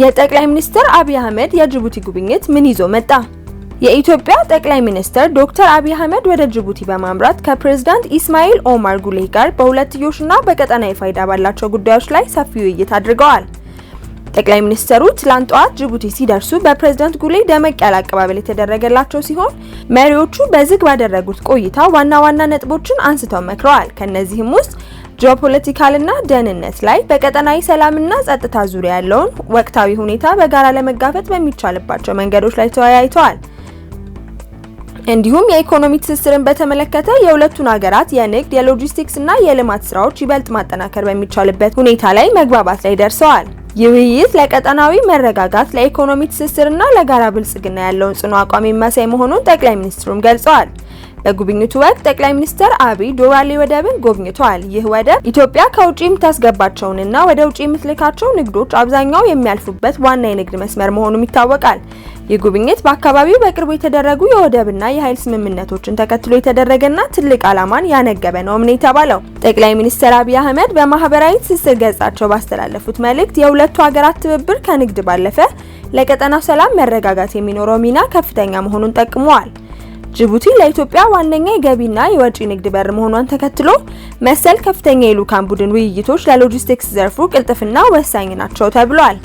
የጠቅላይ ሚኒስትር አብይ አህመድ የጅቡቲ ጉብኝት ምን ይዞ መጣ? የኢትዮጵያ ጠቅላይ ሚኒስትር ዶክተር አብይ አህመድ ወደ ጅቡቲ በማምራት ከፕሬዝዳንት ኢስማኤል ኦማር ጉሌህ ጋር በሁለትዮሽና በቀጠናዊ ፋይዳ ባላቸው ጉዳዮች ላይ ሰፊ ውይይት አድርገዋል። ጠቅላይ ሚኒስትሩ ትላንት ጠዋት ጅቡቲ ሲደርሱ በፕሬዝዳንት ጉሌ ደመቅ ያለ አቀባበል የተደረገላቸው ሲሆን፣ መሪዎቹ በዝግ ባደረጉት ቆይታ ዋና ዋና ነጥቦችን አንስተው መክረዋል። ከነዚህም ውስጥ ጂኦፖለቲካልና ደህንነት ላይ፣ በቀጠናዊ ሰላምና ጸጥታ ዙሪያ ያለውን ወቅታዊ ሁኔታ በጋራ ለመጋፈጥ በሚቻልባቸው መንገዶች ላይ ተወያይተዋል። እንዲሁም የኢኮኖሚ ትስስርን በተመለከተ የሁለቱን ሀገራት የንግድ፣ የሎጂስቲክስ እና የልማት ስራዎች ይበልጥ ማጠናከር በሚቻልበት ሁኔታ ላይ መግባባት ላይ ደርሰዋል። ይህ ውይይት ለቀጠናዊ መረጋጋት፣ ለኢኮኖሚ ትስስርና ለጋራ ብልጽግና ያለውን ጽኑ አቋም የሚያሳይ መሆኑን ጠቅላይ ሚኒስትሩም ገልጸዋል። በጉብኝቱ ወቅት ጠቅላይ ሚኒስትር አብይ ዶራሌ ወደብን ጎብኝተዋል። ይህ ወደብ ኢትዮጵያ ከውጭ የምታስገባቸውንና ወደ ውጭ የምትልካቸው ንግዶች አብዛኛው የሚያልፉበት ዋና የንግድ መስመር መሆኑም ይታወቃል። ይህ ጉብኝት በአካባቢው በቅርቡ የተደረጉ የወደብና የኃይል ስምምነቶችን ተከትሎ የተደረገና ትልቅ ዓላማን ያነገበ ነውም ነው የተባለው። ጠቅላይ ሚኒስትር አብይ አህመድ በማህበራዊ ትስስር ገጻቸው ባስተላለፉት መልእክት የሁለቱ ሀገራት ትብብር ከንግድ ባለፈ ለቀጠናው ሰላም መረጋጋት የሚኖረው ሚና ከፍተኛ መሆኑን ጠቁመዋል። ጅቡቲ ለኢትዮጵያ ዋነኛ የገቢና የወጪ ንግድ በር መሆኗን ተከትሎ መሰል ከፍተኛ የልዑካን ቡድን ውይይቶች ለሎጂስቲክስ ዘርፉ ቅልጥፍና ወሳኝ ናቸው ተብሏል።